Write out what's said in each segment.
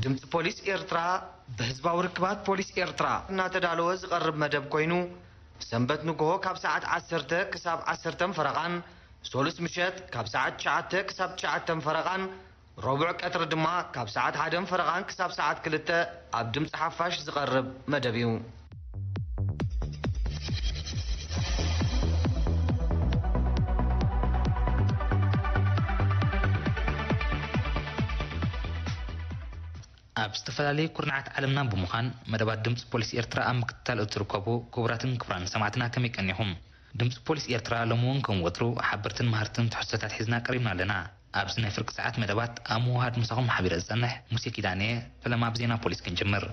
ድምፂ ፖሊስ ኤርትራ ብህዝባዊ ርክባት ፖሊስ ኤርትራ እናተዳለወ ዝቐርብ መደብ ኮይኑ፣ ሰንበት ንግሆ ካብ ሰዓት ዓሰርተ ክሳብ ዓሰርተ ፈረቓን፣ ሰሉስ ምሸት ካብ ሰዓት ትሽዓተ ክሳብ ትሽዓተ ፈረቓን፣ ረቡዕ ቀትሪ ድማ ካብ ሰዓት ሓደ ፈረቓን ክሳብ ሰዓት ክልተ ኣብ ድምፂ ሓፋሽ ዝቐርብ መደብ እዩ። ኣብ ዝተፈላለዩ ኩርናዓት ዓለምና ብምዃን መደባት ድምፂ ፖሊስ ኤርትራ ኣብ ምክትታል እትርከቡ ክቡራትን ክቡራን ሰማዕትና ከመይ ቀኒኹም? ድምፂ ፖሊስ ኤርትራ ሎሚ እውን ከም ወትሩ ሓበርትን መሃርትን ትሕዝቶታት ሒዝና ቀሪብና ኣለና። ኣብዚ ናይ ፍርቂ ሰዓት መደባት ኣብ ምውሃድ ምሳኹም ሓቢረ ዝጸንሕ ሙሴ ኪዳነ። ፈለማ ብዜና ፖሊስ ክንጅምር።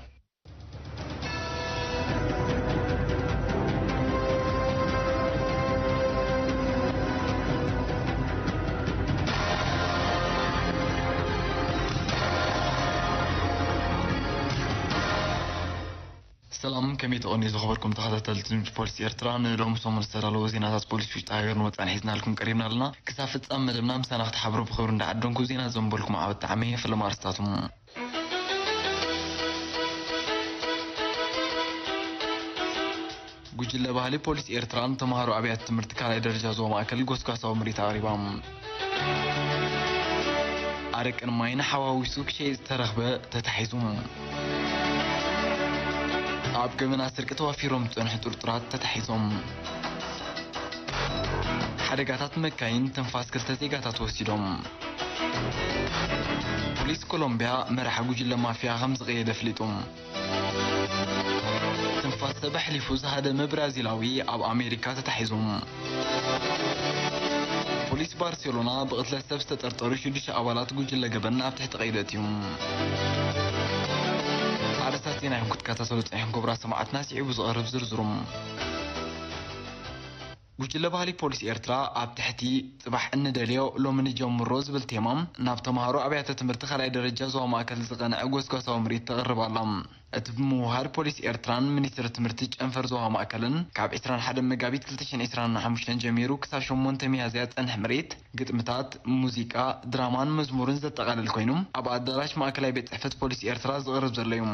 ሰላም፣ ከመይ ትቐንዩ ዝኸበርኩም ተኸታተልቲ ድምፂ ፖሊስ ኤርትራ? ንሎሚ ሰሙን ዝተዳለወ ዜናታት ፖሊስ ውሽጢ ሃገርን ወፃእን ሒዝናልኩም ቀሪብና ኣለና። ክሳብ ፍጻመ መደብና ምሳና ክትሓብሩ ብኽብሪ እንዳዓደንኩ፣ ዜና ዘንበልኩም ዓወት ጣዕመ። ፈለማ ኣርስታቶም። ጉጅለ ባህሊ ፖሊስ ኤርትራ ንተምሃሮ ኣብያተ ትምህርቲ ካልኣይ ደረጃ ዞባ ማእከል ጎስጓሳዊ ምርኢት ኣቕሪባ። ኣረቅን ማይን ሓዋዊሱ ክሸይጥ ዝተረኽበ ተታሒዙ። ኣብ ገበና ስርቂ ተዋፊሮም ዝጸንሑ ጥርጡራት ተታሒዞም። ሓደጋታት መካይን ትንፋስ ክልተ ዜጋታት ወሲዶም። ፖሊስ ኮሎምቢያ መራሒ ጉጅለ ማፍያ ከም ዝቐየደ ኣፍሊጡ። ትንፋስ ሰብ ኣሕሊፉ ዝሃደመ ብራዚላዊ ኣብ ኣሜሪካ ተታሒዙ። ፖሊስ ባርሴሎና ብቕትለት ሰብ ዝተጠርጠሩ ሽዱሽተ ኣባላት ጉጅለ ገበን ኣብ ትሕቲ ቀይዲ ኣእትዩ። ኣርእስታት ዜና ኢኹም ክትከታተሉ ጸኒሕኩም ክቡራት ሰማዕትና፣ ስዒቡ ዝቐርብ ዝርዝሩ። ጉጅለ ባህሊ ፖሊስ ኤርትራ ኣብ ትሕቲ ጽባሕ እንደልዮ ሎሚ ንጀምሮ ዝብል ቴማ ናብ ተምሃሮ ኣብያተ ትምህርቲ ካልኣይ ደረጃ ዞባ ማእከል ዝቐንዐ ጎስጓሳዊ ምርኢት ተቕርብ ኣላ። እቲ ብምውሃድ ፖሊስ ኤርትራን ሚኒስትሪ ትምህርቲ ጨንፈር ዞባ ማእከልን ካብ ዕስራን ሓደን መጋቢት ክልተ ሽሕን ዕስራን ሓሙሽተን ጀሚሩ ክሳብ ሸሞንተ ሚያዝያ ዝጸንሕ ምርኢት ግጥምታት፣ ሙዚቃ፣ ድራማን መዝሙርን ዘጠቓልል ኮይኑ ኣብ ኣዳራሽ ማእከላይ ቤት ጽሕፈት ፖሊስ ኤርትራ ዝቕርብ ዘሎ እዩ።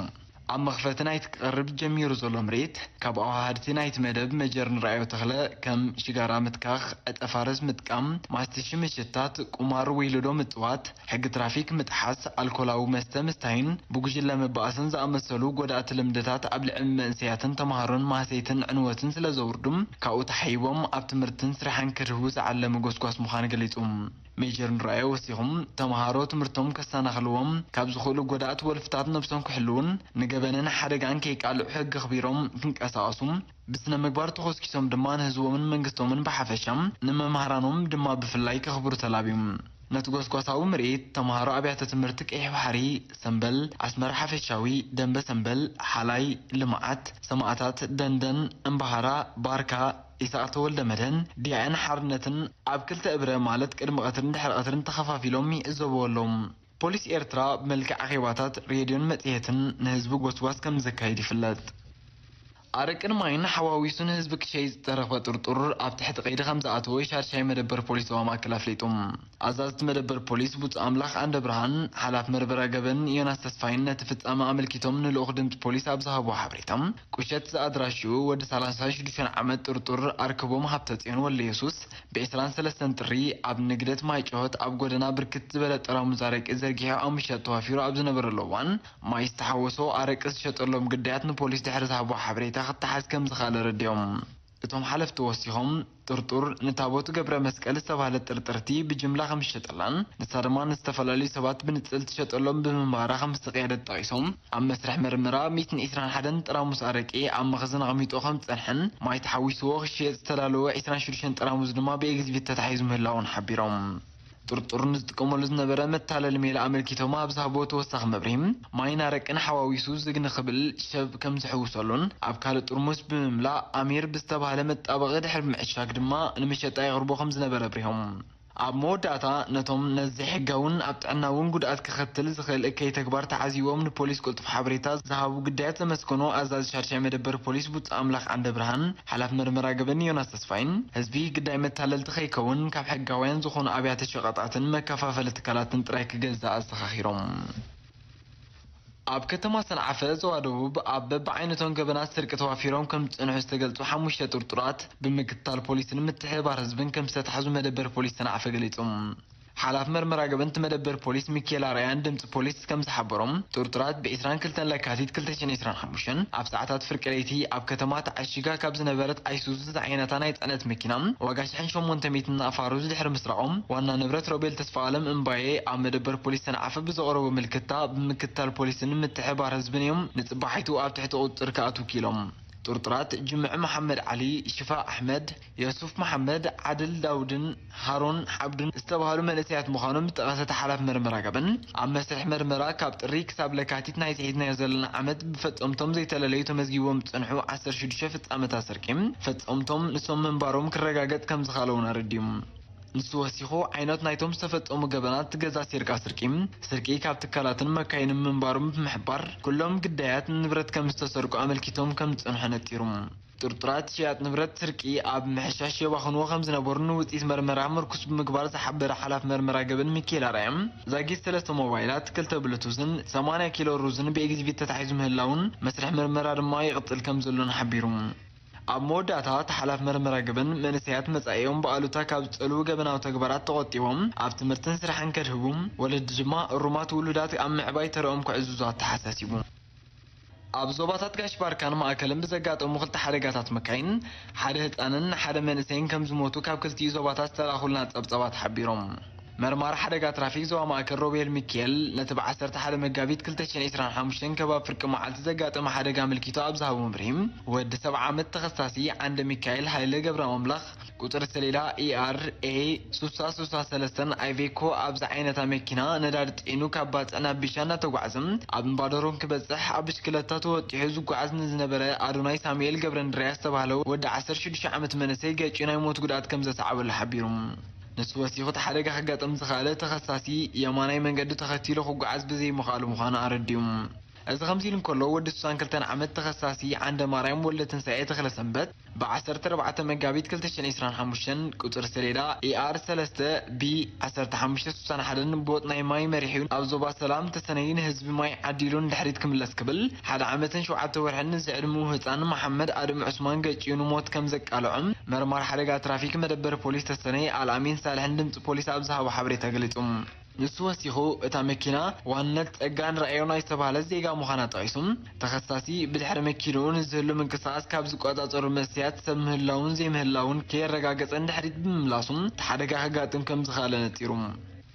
ኣብ መኽፈቲ ናይቲ ክቐርብ ጀሚሩ ዘሎ ምርኢት፣ ካብ ኣዋሃድቲ ናይቲ መደብ መጀር ንርኣዮ ተኽለ፣ ከም ሽጋራ ምትካኽ፣ ዕጸ ፋርስ ምጥቃም፣ ማስቲሽ ምሽታት፣ ቁማር ወይ ሉዶ ምጽዋት፣ ሕጊ ትራፊክ ምጥሓስ፣ ኣልኮላዊ መስተ ምስታይን ብጉጅለ ምብኣስን ዝኣመሰሉ ጎዳእቲ ልምድታት ኣብ ልዕሊ መንእሰያትን ተምሃሮን ማህሰይትን ዕንወትን ስለ ዘውርዱ፣ ካብኡ ተሓይቦም ኣብ ትምህርትን ስራሕን ክድህቡ ዝዓለመ ጎስጓስ ምዃኑ ገሊጹ። ሜጀር ንርኣዮ ወሲኹም፣ ተምሃሮ ትምህርቶም ከሰናኽልዎም ካብ ዝኽእሉ ጎዳእቲ ወልፍታት ነብሶም ክሕልዉን ንገበንን ሓደጋን ከይቃልዑ ሕጊ ኣኽቢሮም ክንቀሳቐሱ፣ ብስነ ምግባር ተኾስኪሶም ድማ ንህዝቦምን መንግስቶምን ብሓፈሻ፣ ንመምሃራኖም ድማ ብፍላይ ከኽብሩ ተላብዩ። ነቲ ጎስጓሳዊ ምርኢት ተምሃሮ ኣብያተ ትምህርቲ ቀይሕ ባሕሪ፣ ሰምበል፣ ኣስመራ ሓፈሻዊ፣ ደንበ ሰምበል፣ ሓላይ፣ ልምዓት፣ ሰማእታት፣ ደንደን፣ እምባሃራ፣ ባርካ፣ ኢሳቕ ተወልደ መድህን፣ ዲያእን ሓርነትን ኣብ ክልተ እብረ ማለት ቅድሚ ቀትርን ድሕሪ ቀትርን ተኸፋፊሎም ይዕዘብዎ ኣለዉ። ፖሊስ ኤርትራ ብመልክዕ ኣኼባታት፣ ሬድዮን መጽሔትን ንህዝቢ ጎስጓስ ከም ዘካይድ ይፍለጥ። ኣረቅን ማይን ሓዋዊሱ ንህዝቢ ክሸይጥ ዝተረኽበ ጥርጡር ኣብ ትሕቲ ቀይዲ ከም ዝኣተወ ሻድሻይ መደበር ፖሊስ ዞባ ማእከል ኣፍሊጡ። ኣዛዚ እቲ መደበር ፖሊስ ብጹእ ኣምላኽ ኣንደ ብርሃን፣ ሓላፊ መርበራ ገበን ዮናስ ተስፋይን ነቲ ፍጻመ ኣመልኪቶም ንልኡኽ ድምጺ ፖሊስ ኣብ ዝሃብዎ ሓበሬታ፣ ቁሸት ዝኣድራሽኡ ወዲ ሰላሳ ሽዱሽተ ዓመት ጥርጡር ኣርክቦም ሃብተጽዮን ወልደየሱስ ብዕስራን ሰለስተን ጥሪ ኣብ ንግደት ማይ ጨሆት ኣብ ጎደና ብርክት ዝበለ ጠራሙዝ ኣረቂ ዘርጊሑ ኣብ ምሸት ተዋፊሩ ኣብ ዝነበረሉ እዋን፣ ማይ ዝተሓወሶ ኣረቂ ዝሸጠሎም ግዳያት ንፖሊስ ድሕሪ ዝሃብዎ ሓበሬታ ክተሓዝ ከም ዝኸኣለ ኣረዲኦም። እቶም ሓለፍቲ ወሲኾም፣ ጥርጡር ንታቦት ገብረ መስቀል ዝተባህለት ጥርጥርቲ ብጅምላ ከም ዝሸጠላን ንሳ ድማ ንዝተፈላለዩ ሰባት ብንጽል ትሸጠሎም ብምንባራ ከም ዝተቐየደት ጠቒሶም፣ ኣብ መስርሕ መርመራ ሚእትን ዕስራን ሓደን ጠራሙዝ ኣረቂ ኣብ መኽዘን ኣቐሚጡ ከም ዝጸንሐን ማይ ተሓዊስዎ ክሽየጥ ዝተዳለወ ዕስራን ሽዱሽተን ጠራሙዝ ድማ ብኤግዚቢት ተታሒዙ ምህላዉን ሓቢሮም። ጥርጡር ንዝጥቀመሉ ዝነበረ መታለሊ ሜላ ኣመልኪቶም ኣብ ዝሃብዎ ተወሳኺ መብርሂ፣ ማይን ኣረቅን ሓዋዊሱ ዝግ ንኽብል ሸብ ከም ዝሕውሰሉን ኣብ ካልእ ጥርሙስ ብምምላእ ኣሚር ብዝተባህለ መጣበቒ ድሕሪ ምዕሻግ ድማ ንመሸጣ የቕርቦ ከም ዝነበረ ኣብሪሆም። ኣብ መወዳእታ፣ ነቶም ነዚ ሕጋውን ኣብ ጥዕና እውን ጉድኣት ከኸትል ዝኽእል እከይ ተግባር ተዓዚቦም ንፖሊስ ቅልጡፍ ሓበሬታ ዝሃቡ ግዳያት ዘመስገኑ ኣዛዚ ሻድሻይ መደበር ፖሊስ ቡጻ ኣምላኽ ዓንደ ብርሃን፣ ሓላፍ መርመራ ገበን ዮናስ ተስፋይን፣ ህዝቢ ግዳይ መታለልቲ ከይከውን ካብ ሕጋውያን ዝኾኑ ኣብያተ ሸቐጣትን መከፋፈሊ ትካላትን ጥራይ ክገዝእ ኣዘኻኺሮም። ኣብ ከተማ ሰንዓፈ ዞባ ደቡብ ኣብ በብዓይነቶም ገበናት ስርቂ ተዋፊሮም ከም ዝጸንሑ ዝተገልጹ ሓሙሽተ ጥርጡራት ብምክትታል ፖሊስን ምትሕብባር ህዝብን ከም ዝተታሕዙ መደበር ፖሊስ ሰንዓፈ ገሊጹ። ሓላፍ መርመራ ገበንቲ መደበር ፖሊስ ሚካኤል ኣርኣያን ድምጺ ፖሊስ ከም ዝሓበሮም፣ ጥርጡራት ብ ዕስራን ክልተን ለካቲት ክልተ ሽሕን ዕስራን ሓሙሽተን ኣብ ሰዓታት ፍርቂ ለይቲ ኣብ ከተማ ተዓሺጋ ካብ ዝነበረት ኣይሱዙ ዝዓይነታ ናይ ጽዕነት መኪና ዋጋ ሽሕን ሸሞንተ ሚእትን ኣፋሩዝ ድሕሪ ምስራቖም፣ ዋና ንብረት ሮቤል ተስፋኣለም እምባዬ ኣብ መደበር ፖሊስ ሰንዓፈ ብዘቕረቦ ምልክታ ብምክትታል ፖሊስን ምትሕብባር ህዝብን እዮም ንጽባሒቱ ኣብ ትሕቲ ቁጽጽር ክኣትዉ ክኢሎም። ጥርጡራት ጅምዕ መሓመድ ዓሊ፣ ሽፋ ኣሕመድ፣ የሱፍ መሓመድ፣ ዓድል ዳውድን ሃሮን ዓብዱን ዝተባህሉ መንእሰያት ምዃኖም ዝጠቐሰ እቲ ሓላፊ መርመራ ገበን፣ ኣብ መስርሕ መርመራ ካብ ጥሪ ክሳብ ለካቲት ናይዚ ሒዝናዮ ዘለና ዓመት ብፈጸምቶም ዘይተለለዩ ተመዝጊቦም ዝጸንሑ ዓሰርተ ሽዱሽተ ፍጻመታት ስርቂ ፈጸምቶም ንሶም ምንባሮም ክረጋገጽ ከም ዝኸኣለ እውን ኣረዲኡ። ንሱ ወሲኹ፣ ዓይነት ናይቶም ዝተፈጸሙ ገበናት ገዛ ሴርካ ስርቂ፣ ስርቂ ካብ ትካላትን መካይንን ምንባሮም ብምሕባር፣ ኩሎም ግዳያት ንብረት ከም ዝተሰርቁ ኣመልኪቶም ከም ዝጸንሑ ነጺሩ። ጥርጡራት ሽያጥ ንብረት ስርቂ ኣብ ምሕሻሽ የባኽንዎ ከም ዝነበሩን ንውጽኢት መርመራ ምርኩስ ብምግባር ዝሓበረ ሓላፊ መርመራ ገበን ሚካኤል ኣርኣያ፣ ዛጊት ሰለስተ ሞባይላት፣ ክልተ ብሉቱዝን ሰማንያ ኪሎ ሩዝን ብኤግዚቢት ተታሒዙ ምህላውን መስርሕ መርመራ ድማ ይቕጽል ከም ዘሎን ሓቢሩ። ኣብ መወዳእታ፣ እቲ ሓላፊ መርመራ ገበን፣ መንእሰያት መጻኢኦም ብኣሉታ ካብ ዝጸልዉ ገበናዊ ተግባራት ተቖጢቦም ኣብ ትምህርትን ስራሕን ከድህቡ፣ ወለዲ ድማ እሩማት ውሉዳት ኣብ ምዕባይ ተረኦም ክዕዝዙ ኣተሓሳሲቡ። ኣብ ዞባታት ጋሽ ባርካን ማእከልን ብዘጋጠሙ ክልተ ሓደጋታት መካይን፣ ሓደ ህጻንን ሓደ መንእሰይን ከም ዝሞቱ ካብ ክልቲኡ ዞባታት ዝተላእኹልና ጸብጻባት ሓቢሮም። መርማሪ ሓደጋ ትራፊክ ዞባ ማእከል ሮቤል ሚካኤል ነቲ ብ ዓሰርተ ሓደ መጋቢት ክልተ ሽሕን ዕስራን ሓሙሽተን ከባቢ ፍርቂ መዓልቲ ዘጋጠመ ሓደጋ ኣመልኪቱ ኣብ ዝሃቦ መብርሂ፣ ወዲ ሰብዓ ዓመት ተኸሳሲ ዓንደ ሚካኤል ሃይለ ገብረኣምላኽ፣ ቁጽሪ ሰሌዳ ኢኣር ኤ ሱሳ ሱሳ ሰለስተን ኣይቬኮ ኣብ ዝዓይነታ መኪና ነዳዲ ጽዒኑ ካብ ባጽዕ ናብ ቢሻ እናተጓዕዘ ኣብ እምባዶሮን ክበጽሕ ኣብ ብሽክለታ ተወጢሑ ዝጓዓዝ ንዝነበረ ኣዶናይ ሳሙኤል ገብረንድርያ ዝተባህለ ወዲ ዓሰርተ ሽዱሽተ ዓመት መንእሰይ ገጭ ናይ ሞት ጉድኣት ከም ዘሰዓበሉ ሓቢሩ። ንሱ ወሲኹ፣ እቲ ሓደጋ ከጋጥም ዝኸኣለ ተኸሳሲ የማናይ መንገዲ ተኸቲሉ ክጓዓዝ ብዘይምኽኣሉ ምዃኑ ኣረዲኡ። እዚ ከምዚ ኢሉ እንከሎ፣ ወዲ ስሳን ክልተን ዓመት ተኸሳሲ ዓንደ ማርያም ወልደ ትንሳኤ ተኽለ ሰንበት ብ ዓሰርተ ኣርባዕተ መጋቢት ክልተ ሽሕን ዕስራን ሓሙሽተን ቁጽሪ ሰሌዳ ኢኣር ሰለስተ ቢ ዓሰርተ ሓሙሽተ ስሳን ሓደን ቦጥ ናይ ማይ መሪሑ ኣብ ዞባ ሰላም ተሰነይ ንህዝቢ ማይ ዓዲሉ ንድሕሪት ክምለስ ክብል ሓደ ዓመትን ሸውዓተ ወርሕን ንዝዕድሚኡ ህጻን መሓመድ ኣድም ዑስማን ገጭዩ ንሞት ከም ዘቃልዖም መርማሪ ሓደጋ ትራፊክ መደበር ፖሊስ ተሰነይ ኣልኣሚን ሳልሕን ድምጺ ፖሊስ ኣብ ዝሃቦ ሓበሬታ ገሊጹ። ንሱ ወሲኹ፣ እታ መኪና ዋንነት ጸጋን ርኣዮ ናይ ዝተባህለ ዜጋ ምዃና ጠቒሱ፣ ተኸሳሲ ብድሕሪ መኪንኡ ንዝህሉ ምንቅስቓስ ካብ ዝቆጻጸሩ መስትያት ሰብ ምህላውን ዘይምህላውን ከየረጋገጸ ንድሕሪት ብምምላሱ፣ እቲ ሓደጋ ከጋጥም ከም ዝኸኣለ ነጺሩ።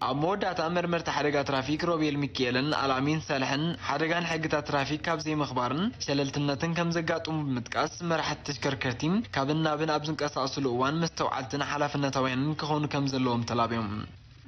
ኣብ መወዳእታ፣ መርመርቲ ሓደጋ ትራፊክ ሮቤል ሚካኤልን ኣልኣሚን ሳልሕን ሓደጋን ሕግታት ትራፊክ ካብ ዘይምኽባርን ሸለልትነትን ከም ዘጋጥሙ ብምጥቃስ፣ መራሕቲ ተሽከርከርቲ ካብን ናብን ኣብ ዝንቀሳቐስሉ እዋን መስተውዓልትን ሓላፍነታውያንን ክኾኑ ከም ዘለዎም ተላብዮም።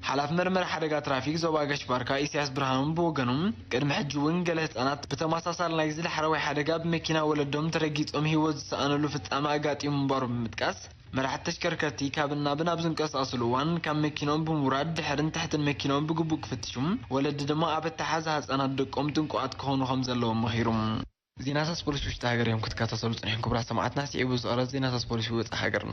ሓላፊ መርመራ ሓደጋ ትራፊክ ዞባ ጋሽ ባርካ ኢሳያስ ብርሃኑ ብወገኑ፣ ቅድሚ ሕጂ እውን ገለ ህጻናት ብተመሳሳሊ ናይዚ ዳሕረዋይ ሓደጋ ብመኪና ወለዶም ተረጊጾም ህይወት ዝሰኣነሉ ፍጻመ ኣጋጢሙ ምንባሩ ብምጥቃስ፣ መራሕቲ ተሽከርከርቲ ካብን ናብን ኣብ ዝንቀሳቐስሉ እዋን ካብ መኪንኦም ብምውራድ ድሕርን ትሕትን መኪንኦም ብግቡእ ክፍትሹ፣ ወለዲ ድማ ኣብ ኣተሓዛ ህጻናት ደቆም ጥንቁቓት ክኾኑ ከም ዘለዎም መኺሩ። ዜናታት ስፖርት ውሽጢ ሃገር እዮም ክትከታተሉ ጽኒሕኩም ክቡራት ሰማዕትና። ስዒቡ ዝቐረብ ዜናታት ስፖርት ውጻእ ሃገር።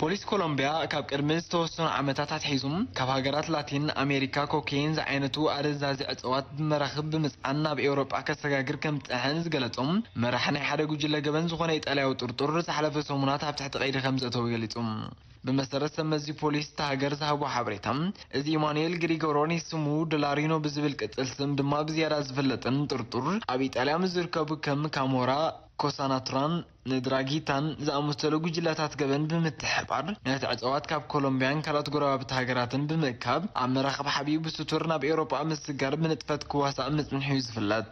ፖሊስ ኮሎምቢያ ካብ ቅድሚ ዝተወሰኑ ዓመታት ኣትሒዙ ካብ ሃገራት ላቲን ኣሜሪካ ኮኬይን ዝዓይነቱ ኣደንዛዚ እፅዋት ብመራኽብ ብምፅዓን ናብ ኤውሮጳ ከሰጋግር ከም ዝፀንሐ ንዝገለፆ መራሒ ናይ ሓደ ጉጅለ ገበን ዝኾነ ኢጣልያዊ ጥርጡር ዝሓለፈ ሰሙናት ኣብ ትሕቲ ቀይዲ ከም ዘእተወ ገሊፁ። ብመሰረት ሰብ መዚ ፖሊስ እታ ሃገር ዝሃቦ ሓበሬታ፣ እዚ ኢማኑኤል ግሪጎሮኒ ስሙ ዶላሪኖ ብዝብል ቅጽል ስም ድማ ብዝያዳ ዝፍለጥን ጥርጡር ኣብ ኢጣልያ ምስ ዝርከቡ ከም ካሞራ፣ ኮሳናትራን ንድራጊታን ዝኣመሰሉ ጉጅለታት ገበን ብምትሕብባር ነቲ ዕጸዋት ካብ ኮሎምቢያን ካልኦት ጎረባብቲ ሃገራትን ብምእካብ ኣብ መራኽብ ሓቢኡ ብስቱር ናብ ኤውሮጳ ምስጋር ብንጥፈት ክዋሳእ ምጽንሑ እዩ ዝፍለጥ።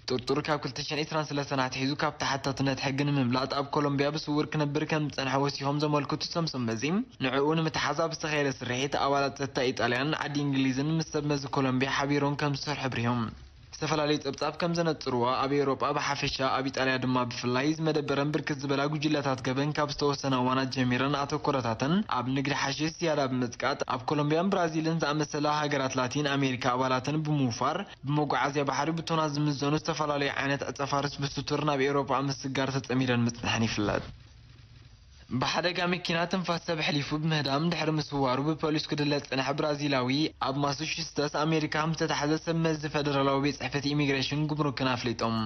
ጥርጡር ካብ ክልተ ሽሕን ዕስራን ሰለስተን ኣትሒዙ ካብ ተሓታትነት ሕጊ ንምምላጥ ኣብ ኮሎምቢያ ብስውር ክነብር ከም ዝጸንሐ ወሲኾም ዘመልክቱ እቶም ሰብ መዚ፣ ንዕኡ ንምትሓዝ ኣብ ዝተኻየደ ስርሒት ኣባላት ጸጥታ ኢጣልያን ዓዲ እንግሊዝን ምስ ሰብ መዚ ኮሎምቢያ ሓቢሮም ከም ዝሰርሑ ኣብሪሆም። ዝተፈላለዩ ጸብጻብ ከም ዘነጽርዎ፣ ኣብ ኤውሮጳ ብሓፈሻ፣ ኣብ ኢጣልያ ድማ ብፍላይ፣ ዝመደበረን ብርክት ዝበላ ጉጅለታት ገበን ካብ ዝተወሰነ እዋናት ጀሚረን ኣተኮሮታተን ኣብ ንግዲ ሓሽሽ ዝያዳ ብምጽቃጥ፣ ኣብ ኮሎምቢያን ብራዚልን ዝኣመሰላ ሃገራት ላቲን ኣሜሪካ ኣባላተን ብምውፋር፣ ብመጓዓዝያ ባሕሪ ብቶናት ዝምዘኑ ዝተፈላለዩ ዓይነት ዕጸ ፋርስ ብስቱር ናብ ኤውሮጳ ኣብ ምስጋር ተጸሚደን ምጽንሐን ይፍለጥ። ብሓደጋ መኪና ትንፋስ ሰብ ኣሕሊፉ ብምህዳም ድሕሪ ምስዋሩ ብፖሊስ ክድለ ዝጸንሐ ብራዚላዊ፣ ኣብ ማሳቹሴትስ ኣሜሪካ ከም ዝተታሕዘ ሰብ መዚ ፈደራላዊ ቤት ጽሕፈት ኢሚግሬሽን ጉምሩክን ኣፍሊጦም።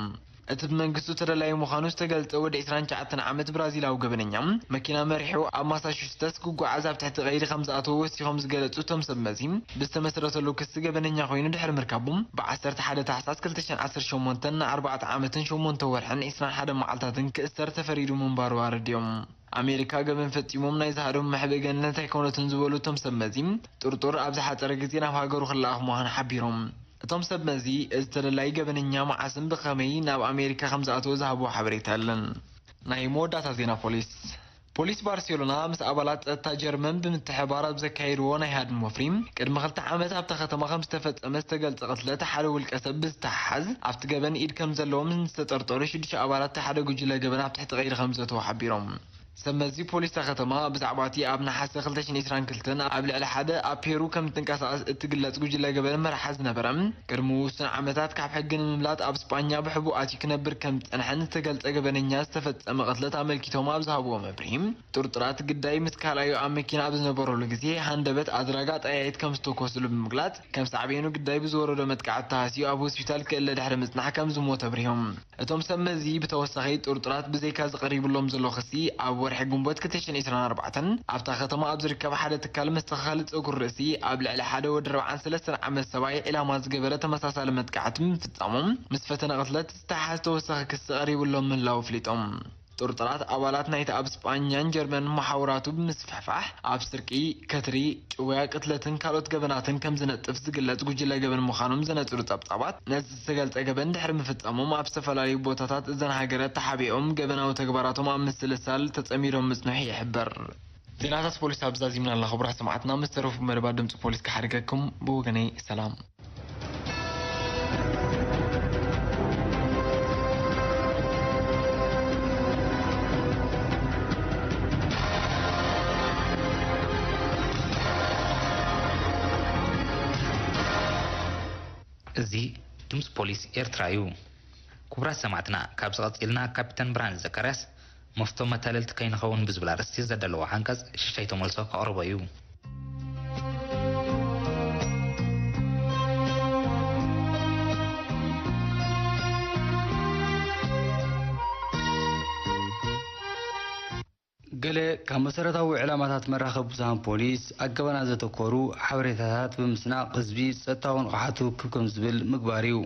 እቲ ብመንግስቱ ተደላዩ ምዃኑ ዝተገልጸ ወዲ ዕስራን ትሽዓተን ዓመት ብራዚላዊ ገበነኛ፣ መኪና መሪሑ ኣብ ማሳቹሴትስ ክጓዓዝ ኣብ ትሕቲ ቀይዲ ከም ዝኣተወ ወሲኾም ዝገለጹ እቶም ሰብ መዚ፣ ብዝተመስረተሉ ክሲ ገበነኛ ኮይኑ ድሕሪ ምርካቡ፣ ብ ዓሰርተ ሓደ ታሕሳስ ክልተ ሽሕን ዓሰርተ ሸሞንተን ንኣርባዕተ ዓመትን ሸሞንተ ወርሕን ዕስራን ሓደን መዓልታትን ክእሰር ተፈሪዱ ምንባሩ ኣረዲኦም። ኣሜሪካ ገበን ፈጺሞም ናይ ዝሃደሙ መሕብኢ ገነት ኣይኮነትን ዝበሉ እቶም ሰብ መዚ፣ ጥርጡር ኣብ ዝሓጸረ ግዜ ናብ ሃገሩ ክለኣኽ ምዃኑ ሓቢሮም። እቶም ሰብ መዚ፣ እዚ ተደላዪ ገበነኛ መዓስን ብኸመይ ናብ ኣሜሪካ ከም ዝኣተወ ዝሃብዎ ሓበሬታ የለን። ናይ መወዳእታ ዜና ፖሊስ። ፖሊስ ባርሴሎና ምስ ኣባላት ጸጥታ ጀርመን ብምትሕብባር ኣብ ዘካየድዎ ናይ ሃድን ወፍሪ፣ ቅድሚ ክልተ ዓመት ኣብታ ከተማ ከም ዝተፈጸመ ዝተገልጸ ቅትለት ሓደ ውልቀ ሰብ ብዝተሓሓዝ፣ ኣብቲ ገበን ኢድ ከም ዘለዎም ንዝተጠርጠሩ ሽዱሽተ ኣባላት እቲ ሓደ ጉጅለ ገበን ኣብ ትሕቲ ቀይዲ ከም ዘእተዉ ሓቢሮም። ሰብ መዚ ፖሊስ እታ ከተማ ብዛዕባ እቲ ኣብ ነሓሰ ክልተ ሽሕን ዕስራን ክልተን ኣብ ልዕሊ ሓደ ኣብ ፔሩ ከም እትንቀሳቐስ እትግለጽ ጉጅለ ገበን መርሓ ዝነበረ፣ ቅድሚ ውሱን ዓመታት ካብ ሕጊ ንምምላጥ ኣብ ስጳኛ ብሕቡእ ኣትዩ ክነብር ከም ዝጸንሐን ዝተገልጸ ገበነኛ ዝተፈጸመ ቅትለት ኣመልኪቶም ኣብ ዝሃብዎ መብርሂ፣ ጥርጡራት ግዳይ ምስ ካልኣዩ ኣብ መኪና ኣብ ዝነበረሉ ግዜ ሃንደበት ኣድራጋ ጠያይት ከም ዝተኮስሉ ብምግላጽ፣ ከም ሳዕቤኑ ግዳይ ብዝወረዶ መጥቃዕቲ ተሃስዩ ኣብ ሆስፒታል ክእለ ድሕሪ ምጽናሕ ከም ዝሞተ ኣብሪሆም። እቶም ሰብ መዚ ብተወሳኺ ጥርጡራት ብዘይካ ዝቐሪብሎም ዘሎ ክሲ፣ ኣብ ወርሒ ግንቦት ክልተ ሽሕን ዕስራን ኣርባዕተን ኣብታ ከተማ ኣብ ዝርከብ ሓደ ትካል መስተኻኸሊ ጸጉሪ ርእሲ ኣብ ልዕሊ ሓደ ወዲ ኣርባዓን ሰለስተን ዓመት ሰብኣይ ዒላማ ዝገበረ ተመሳሳሊ መጥቃዕቲ ብምፍጻሞም ምስ ፈተነ ቅትለት ዝተሓሓዝ ተወሳኺ ክሲ ቀሪብሎም ምህላዉ ኣፍሊጦም። ጥርጡራት ኣባላት ናይቲ ኣብ ስጳኛን ጀርመንን መሓውራቱ ብምስፍሕፋሕ ኣብ ስርቂ፣ ከትሪ፣ ጭውያ፣ ቅትለትን ካልኦት ገበናትን ከም ዝነጥፍ ዝግለጽ ጉጅለ ገበን ምዃኖም ዘነጽሩ ጸብጻባት፣ ነዚ ዝተገልጸ ገበን ድሕሪ ምፍጻሞም ኣብ ዝተፈላለዩ ቦታታት እዘን ሃገራት ተሓቢኦም ገበናዊ ተግባራቶም ኣብ ምስልሳል ተጸሚዶም ምጽንሑ ይሕበር። ዜናታት ፖሊስ ኣብ ዛዚምና ኣለና። ክቡራት ሰማዕትና፣ ምስ ተረፉ መደባት ድምጺ ፖሊስ ክሓድገኩም ብወገነይ ሰላም። እዚ ድምፂ ፖሊስ ኤርትራ እዩ። ክቡራት ሰማዕትና፣ ካብዚ ቀፂልና ካፒተን ብርሃነ ዘካርያስ መፍቶ መታለልቲ ከይንኸውን ብዝብል ኣርእስቲ ዘዳለዎ ሓንቀፅ ሽሻይ ተመልሶ ከቕርቦ እዩ። ገለ ካብ መሰረታዊ ዕላማታት መራኸቢ ብዙሃን ፖሊስ፣ ኣብ ገበናት ዘተኮሩ ሓበሬታታት ብምስናቕ ህዝቢ ጸጥታዊ ንቕሓቱ ክብ ከም ዝብል ምግባር እዩ።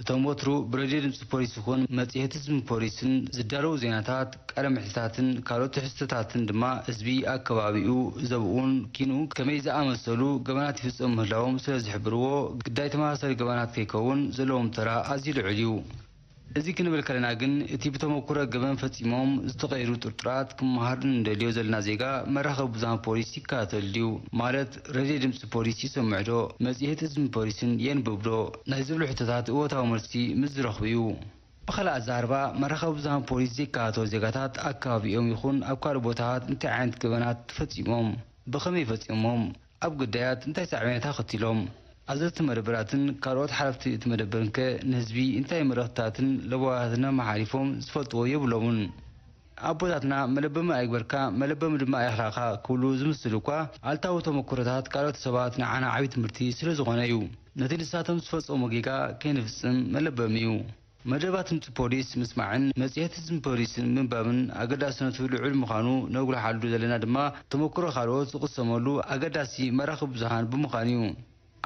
እቶም ወትሩ ብሬድዮ ድምጺ ፖሊስ ይኹን መጽሔት ህዝብን ፖሊስን ዝዳለዉ ዜናታት፣ ቃለ መሕትታትን ካልኦት ትሕዝቶታትን ድማ ህዝቢ ኣብ ከባቢኡ፣ ዘብኡን ኪንኡ ከመይ ዝኣመሰሉ ገበናት ይፍጸሙ ምህላዎም ስለ ዝሕብርዎ፣ ግዳይ ተመሳሳሊ ገበናት ከይከውን ዘለዎም ተራ ኣዝዩ ልዑል እዩ። እዚ ክንብል ከለና ግን፣ እቲ ብተመኩሮ ገበን ፈጺሞም ዝተቐየዱ ጥርጡራት ክመሃር ንደልዮ ዘለና ዜጋ መራኸቢ ብዙሃን ፖሊስ ይከታተል ድዩ? ማለት፣ ሬድዮ ድምጺ ፖሊስ ይሰምዕ ዶ? መጽሔት ህዝብን ፖሊስን የንብብ ዶ? ናይ ዝብሉ ሕቶታት እወታዊ መልሲ ምስ ዝረኽቡ እዩ። ብኻልእ ኣዘራርባ፣ መራኸቢ ብዙሃን ፖሊስ ዘይከታተሉ ዜጋታት ኣብ ከባቢኦም ይኹን ኣብ ካልእ ቦታታት እንታይ ዓይነት ገበናት ፈጺሞም? ብኸመይ ፈጺሞም? ኣብ ግዳያት እንታይ ሳዕቤናት ኣኸቲሎም? ኣዘዝቲ መደበራትን ካልኦት ሓለፍቲ እቲ መደበርን ከ ንህዝቢ እንታይ መልእኽትታትን ለበዋታትን ኣመሓላሊፎም ዝፈልጥዎ የብሎምን። ኣቦታትና መለበሚ ኣይግበርካ፣ መለበሚ ድማ ኣይኽላእካ ክብሉ ዝምስል እኳ፣ ኣሉታዊ ተመኩሮታት ካልኦት ሰባት ንዓና ዓቢ ትምህርቲ ስለ ዝኾነ እዩ። ነቲ ንሳቶም ዝፈጸሞ ጌጋ ከይንፍጽም መለበሚ እዩ። መደባት ድምጺ ፖሊስ ምስማዕን መጽሔት ህዝብን ፖሊስን ምንባብን ኣገዳስነቱ ልዑል ምዃኑ ነጉልሓሉ ዘለና ድማ ተመኩሮ ካልኦት ዝቕሰመሉ ኣገዳሲ መራኽቢ ብዙሃን ብምዃኑ እዩ።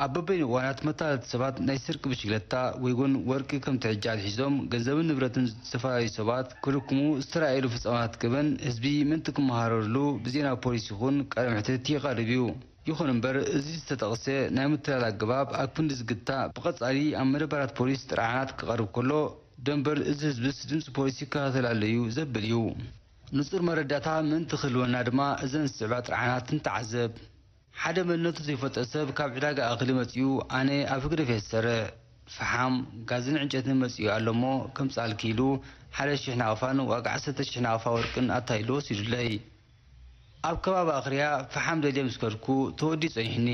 ኣብ በበይኑ እዋናት መታለልቲ ሰባት ናይ ስርቂ ብሽግለታ ወይ እውን ወርቂ ከም ትሕጃ ኣትሒዞም ገንዘብን ንብረትን ዝተፈላለዩ ሰባት ክልክሙ ዝተራእየሉ ፍጻመታት ገበን ህዝቢ ምእንቲ ክመሃረሉ ብዜና ፖሊስ ይኹን ቃለ መሕትት ይቐርብ እዩ። ይኹን እምበር፣ እዚ ዝተጠቕሰ ናይ ምትላል ኣገባብ ኣብ ክንዲ ዝግታእ፣ ብቐጻሊ ኣብ መደበራት ፖሊስ ጥርዓናት ክቐርብ ከሎ፣ ደንበር እዚ ህዝብስ ድምፂ ፖሊስ ይከታተል ኣሎ እዩ ዘብል እዩ። ንፁር መረዳእታ ምእንቲ ክህልወና ድማ እዘን ዝስዕባ ጥርዓናት ንተዓዘብ። ሓደ መንነቱ ዘይፈልጠ ሰብ ካብ ዕዳጋ እኽሊ መፂኡ ኣነ ኣብ ህግደፍ እየ ዝሰርሕ፣ ፈሓም፣ ጋዝን ዕንጨትን መፂኡ ኣሎ እሞ ከምፅኣልኪ ኢሉ ሓደ ሽሕ ናቕፋን ዋጋ ዓሰርተ ሽሕ ናቕፋ ወርቅን ኣታሊሉ ወሲዱለይ። ኣብ ከባቢ ኣኽርያ ፈሓም ደልየ ምስ ከድኩ ተወዲኡ ጸኒሑኒ።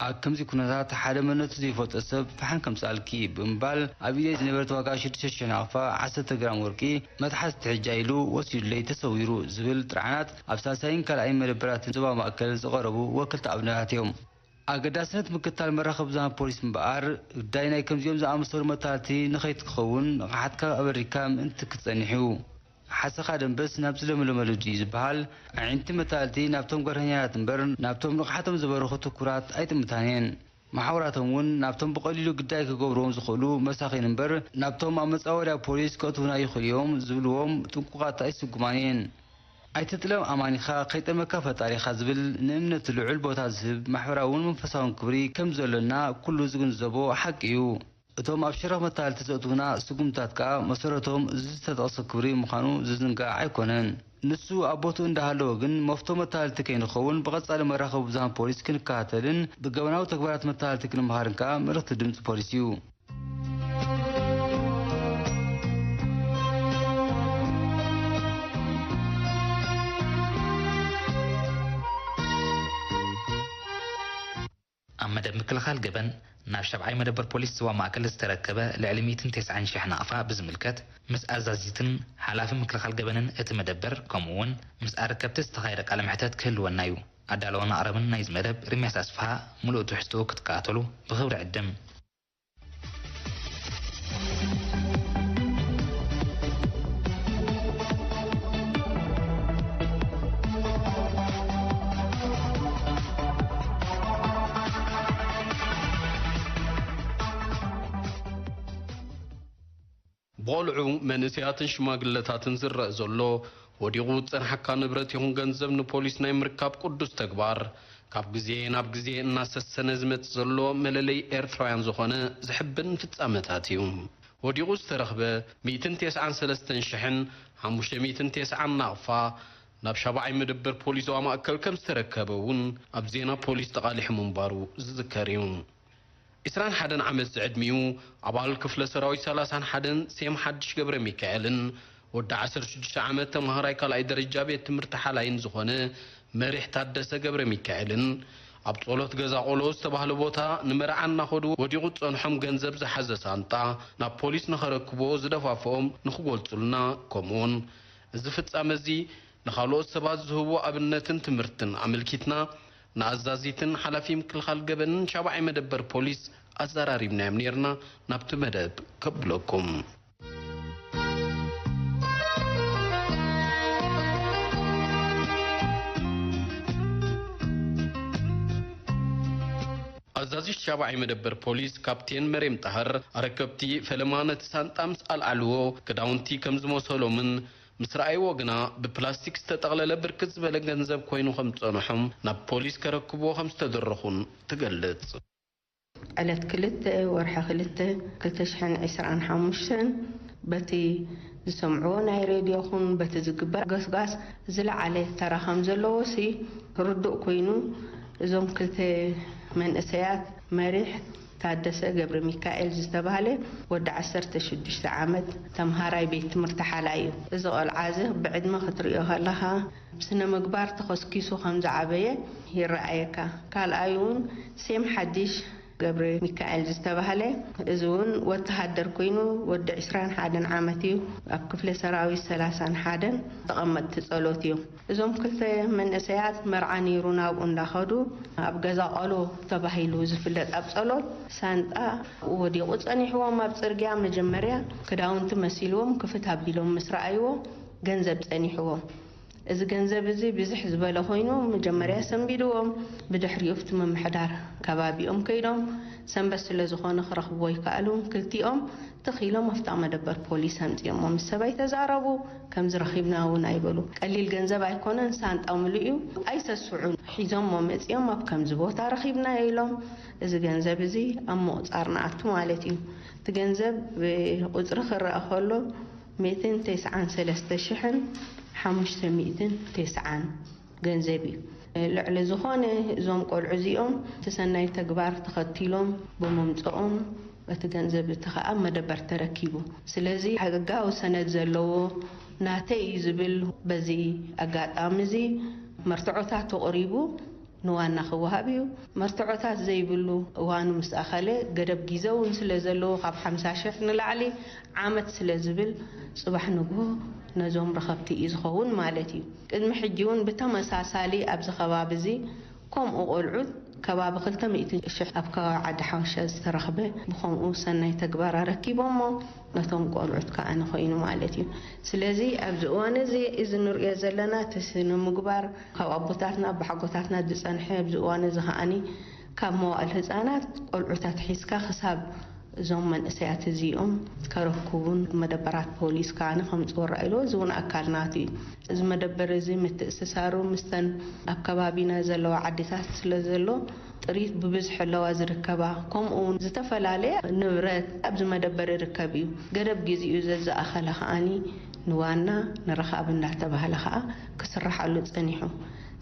ኣብ ከምዚ ኩነታት ሓደ መንነቱ ዘይፈልጦ ሰብ ፈሓም ከምጽኣልኪ ብምባል ኣብ ኢደይ ዝነበረት ዋጋ ሽዱሽተ ሽሕ ናቕፋ ዓሰርተ ግራም ወርቂ መትሓዚ ትሕጃ ኢሉ ወሲዱለይ ተሰዊሩ ዝብል ጥርዓናት ኣብ ሳልሳይን ካልኣይን መደበራትን ዞባ ማእከል ዝቐረቡ ወከልቲ ኣብነታት እዮም። ኣገዳስነት ምክትታል መራኸቢ ብዙሃን ፖሊስ እምበኣር፣ ግዳይ ናይ ከምዚኦም ዝኣመሰሉ መታለልቲ ንኸይትኸውን ንቕሓትካ ኣበሪካ ምእንቲ ክትጸንሕ እዩ። ሓሰኻ ደንበስ ናብ ዝለምለመሉ ድዩ ዝበሃል፣ ኣዒንቲ መታለልቲ ናብቶም ገርሀኛታት እምበር ናብቶም ንቕሓቶም ዘበርኹ ትኩራት ኣይጥምታን እየን። መሓውራቶም እውን ናብቶም ብቐሊሉ ግዳይ ክገብርዎም ዝኽእሉ መሳኺን እምበር ናብቶም ኣብ መጻወድያ ፖሊስ ከእትዉና ይኽእሉ እዮም ዝብልዎም ጥንቁቓት ኣይስጉማን እየን። ኣይትጥለም ኣማኒኻ ከይጠመካ ፈጣሪኻ ዝብል ንእምነት ልዑል ቦታ ዝህብ ማሕበራውን መንፈሳውን ክብሪ ከም ዘሎና ኩሉ ዝግንዘቦ ሓቂ እዩ። እቶም ኣብ ሸረኽ መታለልቲ ዘእትዉና ስጉምታት ከኣ መሰረቶም እዚ ዝተጠቕሰ ክብሪ ምዃኑ ዝዝንጋዕ ኣይኮነን። ንሱ ኣብ ቦትኡ እንዳሃለወ ግን መፍቶ መታለልቲ ከይንኸውን ብቐጻሊ መራኸቢ ብዙሃን ፖሊስ ክንከታተልን ብገበናዊ ተግባራት መታለልቲ ክንመሃርን ከኣ መልእኽቲ ድምጺ ፖሊስ እዩ። ኣብ መደብ ምክልኻል ገበን ናብ ሻብዓይ መደበር ፖሊስ ዞባ ማእከል ዝተረከበ ልዕሊ ሚእትን ተስዓን ሽሕ ናቕፋ ብዝምልከት፣ ምስ ኣዛዚትን ሓላፊ ምክልኻል ገበንን እቲ መደበር፣ ከምኡ እውን ምስ ኣረከብቲ ዝተኻየደ ቃለ መሕተት ክህልወና እዩ። ኣዳለውን ኣቕራብን ናይዚ መደብ ርምያስ ኣስፍሃ፣ ምሉእ ትሕዝትኡ ክትከታተሉ ብኽብሪ ዕድም። ብቖልዑ፣ መንእሰያትን ሽማግለታትን ዝረኣ ዘሎ፣ ወዲቑ ዝጸንሓካ ንብረት ይኹን ገንዘብ ንፖሊስ ናይ ምርካብ ቅዱስ ተግባር፣ ካብ ግዜ ናብ ግዜ እናሰሰነ ዝመጽእ ዘሎ መለለዪ ኤርትራውያን ዝኾነ ዘሕብን ፍጻመታት እዩ። ወዲቑ ዝተረኽበ ሚእትን ተስዓን ሰለስተን ሽሕን ሓሙሽተ ሚእትን ተስዓን ናቕፋ፣ ናብ ሻብዓይ መደበር ፖሊስ ዞባ ማእከል ከም ዝተረከበ እውን ኣብ ዜና ፖሊስ ተቓሊሑ ምንባሩ ዝዝከር እዩ። ዕስራን ሓደን ዓመት ዝዕድሚኡ ኣባል ክፍለ ሰራዊት ሰላሳን ሓደን ሴም ሓድሽ ገብረሚካኤልን ወዲ ዓሰርተ ሽዱሽተ ዓመት ተማሃራይ ካልኣይ ደረጃ ቤት ትምህርቲ ሓላይን ዝኾነ መሪሕ ታደሰ ገብረሚካኤልን ኣብ ጸሎት ገዛ ቆሎ ዝተባህለ ቦታ ንመርዓ እናኸዱ ወዲቑ ዝጸንሖም ገንዘብ ዝሓዘ ሳንጣ ናብ ፖሊስ ንኸረክብዎ ዝደፋፍኦም ንኽገልጹልና፣ ከምኡውን እዚ ፍጻመ እዚ ንኻልኦት ሰባት ዝህቦ ኣብነትን ትምህርትን ኣመልኪትና ንኣዛዚትን ሓላፊ ምክልኻል ገበንን ሻብዓይ መደበር ፖሊስ ኣዘራሪብናዮም ኔርና። ናብቲ መደብ ከብለኩም። ኣዛዚ ሻብዓይ መደበር ፖሊስ ካፕቴን መሬም ጣህር፣ ኣረከብቲ ፈለማ ነቲ ሳንጣ ምስ ኣልዓልዎ፣ ክዳውንቲ ከም ዝመሰሎምን ምስ ረኣይዎ ግና ብፕላስቲክ ዝተጠቕለለ ብርክት ዝበለ ገንዘብ ኮይኑ ከም ዝጸንሖም ናብ ፖሊስ ከረክብዎ ከም ዝተደረኹን ትገልጽ። ዕለት ክልተ ወርሒ ክልተ ክልተ ሽሕን ዕስራን ሓሙሽተን በቲ ዝሰምዕዎ ናይ ሬድዮ ኹን በቲ ዝግበር ገስጋስ ዝለዓለ ተራ ከም ዘለዎ ሲ ርዱእ ኮይኑ እዞም ክልተ መንእሰያት መሪሕ ታደሰ ገብረሚካኤል ዝተባህለ ወዲ ዓሰርተ ሽዱሽተ ዓመት ተምሃራይ ቤት ትምህርቲ ሓላይ እዩ። እዚ ቆልዓ እዚ ብዕድመ ክትሪኦ ከለኻ ብስነ ምግባር ተኸስኪሱ ከም ዝዓበየ ይረኣየካ። ካልኣይ እውን ሴም ሓድሽ ገብረ ሚካኤል ዝተባህለ እዚ እውን ወተሃደር ኮይኑ ወዲ ዕስራን ሓደን ዓመት እዩ። ኣብ ክፍለ ሰራዊት ሰላሳን ሓደን ተቐመጥቲ ጸሎት እዩ። እዞም ክልተ መንእሰያት መርዓ ነይሩ ናብኡ እንዳኸዱ ኣብ ገዛ ቆሎ ተባሂሉ ዝፍለጥ ኣብ ጸሎት ሳንጣ ወዲቑ ጸኒሕዎም ኣብ ጽርግያ። መጀመርያ ክዳውንቲ መሲልዎም ክፍት ኣቢሎም ምስ ረኣይዎ ገንዘብ ጸኒሕዎም። እዚ ገንዘብ እዚ ብዝሕ ዝበለ ኮይኑ መጀመርያ ሰንቢድዎም፣ ብድሕሪኡ ኣብቲ ምምሕዳር ከባቢኦም ከይዶም ሰንበት ስለ ዝኾነ ክረኽብዎ ኣይከኣሉን። ክልቲኦም ትኽ ኢሎም ኣብታ መደበር ፖሊስ ኣምጺኦሞ ምስ ሰባይ ተዛረቡ። ከምዚ ረኺብና እውን ኣይበሉ። ቀሊል ገንዘብ ኣይኮነን፣ ሳንጣ ምሉእ እዩ። ኣይሰስዑን። ሒዞሞ መጺኦም ኣብ ከምዚ ቦታ ረኺብናዮ ኢሎም። እዚ ገንዘብ እዚ ኣብ ምቑጻር ንኣቱ ማለት እዩ። እቲ ገንዘብ ብቁጽሪ ክረኣ ከሎ ሚእትን ተስዓን ሰለስተ ሽሕን ሓሙሽተ ሚእትን ተስዓን ገንዘብ እዩ። ልዕሊ ዝኾነ እዞም ቆልዑ እዚኦም እቲ ሰናይ ተግባር ተኸቲሎም ብምምፅኦም እቲ ገንዘብ እቲ ኸኣ መደበር ተረኪቡ። ስለዚ ሕጋዊ ሰነድ ዘለዎ ናተይ እዩ ዝብል በዚ ኣጋጣሚ እዚ መርትዖታት ተቕሪቡ ንዋና ክወሃብ እዩ። መርትዖታት ዘይብሉ እዋኑ ምስ ኣኸለ ገደብ ግዜ እውን ስለ ዘለዎ ካብ ሓምሳ ሽሕ ንላዕሊ ዓመት ስለ ዝብል ጽባሕ ንግሆ ነዞም ረኸብቲ እዩ ዝኸውን ማለት እዩ። ቅድሚ ሕጂ እውን ብተመሳሳሊ ኣብዚ ከባቢ እዚ ከምኡ ቆልዑት ከባቢ ክልተ ሚእቲ ሽሕ ኣብ ከባቢ ዓዲ ሓወሻ ዝተረኽበ ብኸምኡ ሰናይ ተግባር ኣረኪቦሞ ነቶም ቆልዑት ከኣ ንኾይኑ ማለት እዩ። ስለዚ ኣብዚ እዋን እዚ እዚ ንርእዮ ዘለና እቲ ስነ ምግባር ካብ ኣቦታትና ኣቦሓጎታትና ዝጸንሐ ኣብዚ እዋን እዚ ከኣኒ ካብ መዋእል ህጻናት ቆልዑታት ሒዝካ ክሳብ እዞም መንእሰያት እዚኦም ከረክቡን መደበራት ፖሊስ ከኣኒ ከምጽኡ ረኣይሎ እዚ እውን ኣካል ናቱ እዩ። እዚ መደበር እዚ ምትእስሳሩ ምስተን ኣብ ከባቢና ዘለዋ ዓድታት ስለ ዘሎ ጥሪት ብብዝሒ ኣለዋ ዝርከባ። ከምኡ እውን ዝተፈላለየ ንብረት ኣብዚ መደበር ይርከብ እዩ። ገደብ ግዜኡ ዘዝኣኸለ ከኣኒ ንዋና ንረኻብ እንዳተባህለ ከኣ ክስርሓሉ ጸኒሑ።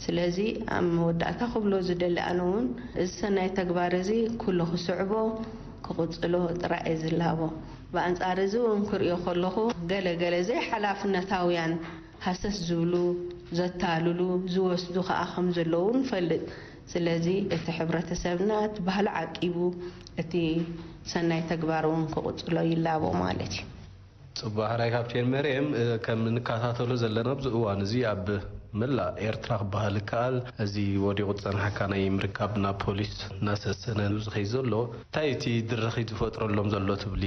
ስለዚ ኣብ መወዳእታ ክብሎ ዝደሊ ኣነ እውን እዚ ሰናይ ተግባር እዚ ኩሉ ክስዕቦ ክቕጽሎ ጥራይ እየ ዝላቦ። ብኣንጻር እዚ እውን ክርእዮ ከለኹ ገለ ገለ ዘይሓላፍነታውያን ሃሰስ ዝብሉ፣ ዘታልሉ፣ ዝወስዱ ከኣ ከም ዘለዉ ንፈልጥ። ስለዚ እቲ ሕብረተሰብና እቲ ባህሊ ዓቂቡ እቲ ሰናይ ተግባር እውን ክቕጽሎ ይላቦ ማለት እዩ። ጽቡቕ ሕራይ ካፕቴን መርየም፣ እ፣ ከም እንከታተሎ ዘለና ኣብዚ እዋን እዚ ኣብ መላእ ኤርትራ ክበሃል ይከኣል እዚ ወዲቑ ዝጸንሓካ ናይ ምርካብ ናብ ፖሊስ እናሰሰነ ዝኸይድ ዘሎ እንታይ እቲ ድርኺት ዝፈጥረሎም ዘሎ ትብሊ?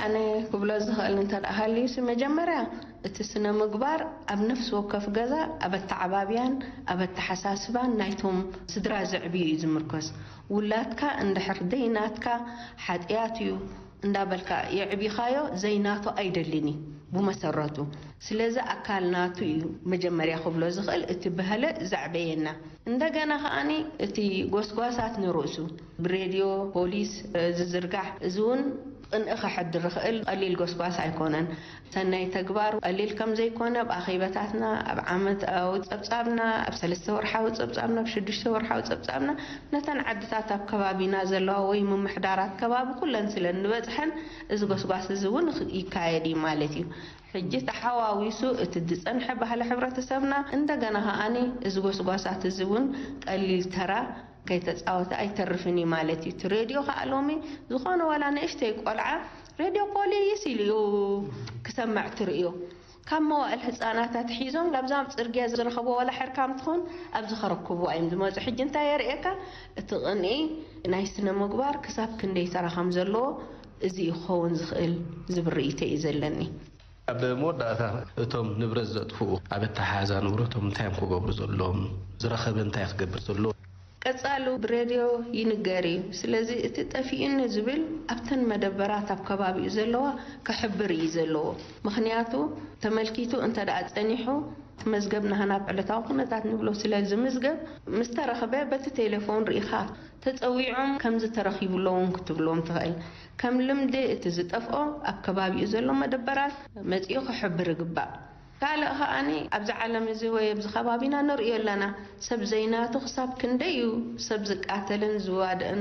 ኣነ ክብሎ ዝኽእል እንተ ደኣ ሃልዩሲ፣ መጀመርያ እቲ ስነ ምግባር ኣብ ነፍሲ ወከፍ ገዛ ኣብ ኣተዓባብያን ኣብ ኣተሓሳስባን ናይቶም ስድራ ዘዕብዩ እዩ ዝምርኮስ። ውላድካ እንድሕር ዘይናትካ ሓጥያት እዩ እንዳበልካ የዕቢኻዮ ዘይናቱ ኣይደልን እዩ ብመሰረቱ። ስለዚ ኣካል ናቱ እዩ መጀመርያ ክብሎ ዝኽእል እቲ ባህለ ዘዕበየና። እንደገና ከኣኒ እቲ ጎስጓሳት ንርእሱ ብሬድዮ፣ ፖሊስ፣ እ፣ ዝዝርጋሕ እዚ እውን ቅንኢ ከሕድር ይኽእል ቀሊል ጎስጓስ ኣይኮነን። ሰናይ ተግባር ቀሊል ከም ዘይኮነ ኣብ ኣኼባታትና፣ ኣብ ዓመታዊ ጸብጻብና፣ ኣብ ሰለስተ ወርሓዊ ጸብጻብና፣ ኣብ ሽዱሽተ ወርሓዊ ጸብጻብና ነተን ዓድታት ኣብ ከባቢና ዘለዋ ወይ ምምሕዳራት ከባቢ ኩለን ስለ እንበጽሐን እዚ ጎስጓስ እዚ እውን ይካየድ እዩ ማለት እዩ። ሕጂ ተሓዋዊሱ እቲ ዝጸንሐ ባህሊ ሕብረተሰብና እንደገና ከኣኒ እዚ ጎስጓሳት እዚ እውን ቀሊል ተራ ከይተጻወተ ኣይተርፍን እዩ ማለት እዩ። እቲ ሬድዮ ከኣ ሎሚ ዝኾነ ዋላ ንእሽተይ ቆልዓ ሬድዮ ፖሊስ ኢሉ እዩ ክሰምዕ ትርእዮ። ካብ መዋእል ህጻናት ኣትሒዞም ላብዛ ኣብ ጽርግያ ዝረኸቦ ዋላ ሕርካም ትኾን ኣብዚ ከረክቡ እዮም ዝመጹ። ሕጂ እንታይ የርእየካ? እቲ ቅንኢ ናይ ስነ ምግባር ክሳብ ክንደይ ተራ ከም ዘለዎ እዚ እዩ ክኸውን ዝኽእል ዝብል ርእይቶ እዩ ዘለኒ። ኣብ መወዳእታ እቶም ንብረት ዘጥፍኡ ኣብ ኣተሓሕዛ ንብረቶም እንታይ እዮም ክገብሩ ዘለዎም? ዝረኸበ እንታይ ክገብር ዘለዎ? ቀጻሉ ብሬድዮ ይንገር እዩ። ስለዚ እቲ ጠፊኡኒ ዝብል ኣብተን መደበራት ኣብ ከባቢኡ ዘለዋ ክሕብር እዩ ዘለዎ። ምኽንያቱ ተመልኪቱ እንተ ደኣ ጸኒሑ እቲ መዝገብ ናህና ዕለታዊ ኩነታት ንብሎ ስለ ዝምዝገብ ምስ ተረኽበ በቲ ቴሌፎን ርኢኻ ተጸዊዖም ከምዚ ተረኺቡ ኣሎ እውን ክትብሎም ትኽእል። ከም ልምዲ እቲ ዝጠፍኦ ኣብ ከባቢኡ ዘሎ መደበራት መጺኡ ክሕብር ይግባእ። ካልእ ከኣኒ ኣብዚ ዓለም እዚ ወይ ኣብዚ ከባቢና ንርእዮ ኣለና። ሰብ ዘይናቱ ክሳብ ክንደይ እዩ ሰብ ዝቃተልን ዝዋድእን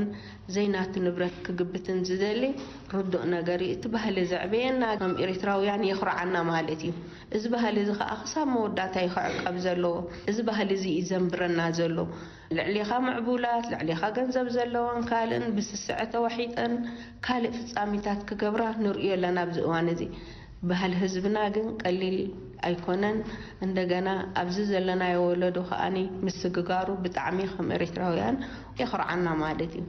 ዘይናቱ ንብረት ክግብትን ዝደሊ ርዱእ ነገር እዩ። እቲ ባህሊ ዘዕበየና ከም ኤርትራውያን የኹርዓና ማለት እዩ። እዚ ባህሊ እዚ ከኣ ክሳብ መወዳእታ እዩ ክዕቀብ ዘለዎ። እዚ ባህሊ እዚ እዩ ዘንብረና ዘሎ። ልዕሌኻ ምዕቡላት፣ ልዕሌኻ ገንዘብ ዘለወን ካልእን ብስስዐ ተዋሒጠን ካልእ ፍጻሜታት ክገብራ ንርእዮ ኣለና ኣብዚ እዋን እዚ። ባህሊ ህዝብና ግን ቀሊል ኣይኮነን። እንደገና ኣብዚ ዘለናዮ ወለዶ ከኣኒ ምስግጋሩ ብጣዕሚ ከም ኤርትራውያን የኹርዓና ማለት እዩ።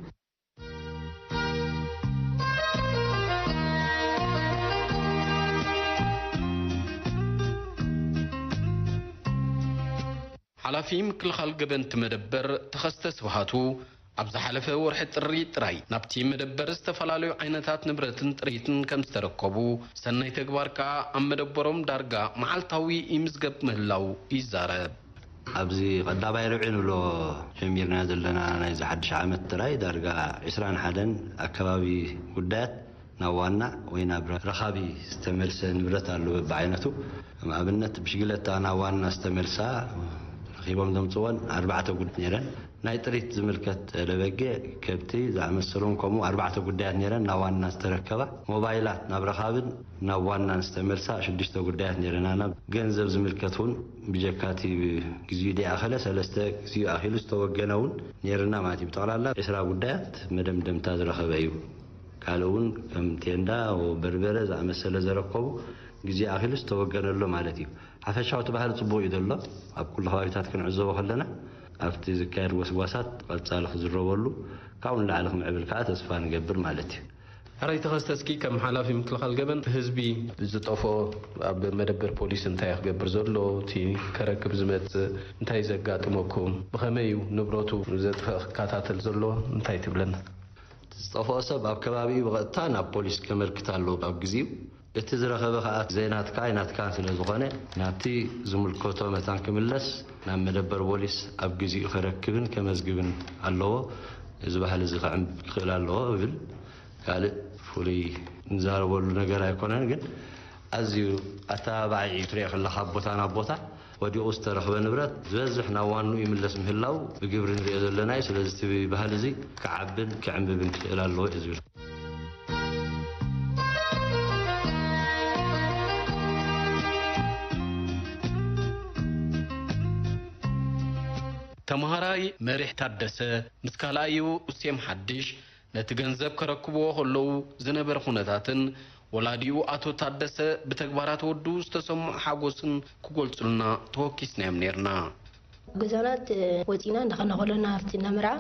ሓላፊ ምክልኻል ገበንቲ መደበር ተኸስተ ስብሃቱ፣ ኣብ ዝሓለፈ ወርሒ ጥሪ ጥራይ ናብቲ መደበር ዝተፈላለዩ ዓይነታት ንብረትን ጥሪትን ከም ዝተረከቡ፣ ሰናይ ተግባር ከኣ ኣብ መደበሮም ዳርጋ መዓልታዊ ይምዝገብ ምህላው ይዛረብ። ኣብዚ ቀዳማይ ርብዒ ንብሎ ጀሚርና ዘለና ናይዚ ሓድሽ ዓመት ጥራይ ዳርጋ ዕስራን ሓደን ኣከባቢ ጉዳያት ናብ ዋና ወይ ናብ ረኻቢ ዝተመልሰ ንብረት ኣሎ በብዓይነቱ። ከም ኣብነት ብሽግለታ ናብ ዋና ዝተመልሳ ረኺቦም ዘምፅወን ኣርባዕተ ጉዳያት ነይረን። ናይ ጥሪት ዝምልከት ለበጌ፣ ከብቲ ዝኣመሰሉን ከምኡ ኣርባዕተ ጉዳያት ነይረን ናብ ዋና ዝተረከባ። ሞባይላት ናብ ረኻብን ናብ ዋናን ዝተመልሳ ሽዱሽተ ጉዳያት ነይረናና። ገንዘብ ዝምልከት እውን ብጀካቲ ግዚኡ ደይኣኸለ ሰለስተ ግዚኡ ኣኺሉ ዝተወገነ እውን ነይርና ማለት እዩ። ብጠቕላላ ዕስራ ጉዳያት መደምደምታ ዝረኸበ እዩ። ካልእ እውን ከም ቴንዳ፣ በርበረ ዝኣመሰለ ዘረከቡ ግዜ ኣኺሉ ዝተወገነሎ ማለት እዩ። ሓፈሻዊ እቲ ባህሊ ጽቡቕ እዩ ዘሎ። ኣብ ኩሉ ከባቢታት ክንዕዘቦ ከለና ኣብቲ ዝካየድ ጎስጓሳት ቀጻሊ ክዝረበሉ ካብኡ ንላዕሊ ክምዕብል ከዓ ተስፋ ንገብር ማለት እዩ። ሕራይ ተኸስተ፣ እስኪ ከም ሓላፊ ምክልኻል ገበን ህዝቢ ዝጠፍኦ ኣብ መደበር ፖሊስ እንታይ ክገብር ዘሎ፣ እቲ ከረክብ ዝመጽእ እንታይ ዘጋጥመኩም፣ ብኸመይ እዩ ንብረቱ ዘጥፍእ ክከታተል ዘሎ፣ እንታይ ትብለና? ዝጠፍኦ ሰብ ኣብ ከባቢኡ ብቐጥታ ናብ ፖሊስ ከመልክት ኣለዎ ኣብ ግዜኡ። እቲ ዝረኸበ ከኣ ዘይናትካ ኣይናትካን ስለ ዝኾነ ናብቲ ዝምልከቶ መታን ክምለስ ናብ መደበር ፖሊስ ኣብ ግዜኡ ከረክብን ከመዝግብን ኣለዎ። እዚ ባህሊ እዚ ክዕምብ ክኽእል ኣለዎ እብል። ካልእ ፍሉይ ንዛረበሉ ነገር ኣይኮነን፣ ግን ኣዝዩ ኣተባባዒ እዩ። ትሪኦ ከለኻ ኣብ ቦታ ናብ ቦታ ወዲቑ ዝተረኽበ ንብረት ዝበዝሕ ናብ ዋንኡ ይምለስ ምህላው ብግብሪ ንሪኦ ዘለና እዩ። ስለዚ እቲ ባህሊ እዚ ክዓብን ክዕምብብን ክኽእል ኣለዎ እዩ ዝብል። ተምሃራይ መሪሕ ታደሰ ምስ ካልኣዩ ኡሴም ሓድሽ ነቲ ገንዘብ ከረክብዎ ከለዉ ዝነበረ ኩነታትን ወላዲኡ ኣቶ ታደሰ ብተግባራት ወዱ ዝተሰምዖ ሓጎስን ክገልጹልና ተወኪስናዮም ነይርና። ገዛና ወፂና እንዳኸና ከሎና ኣብቲ እናመርዓ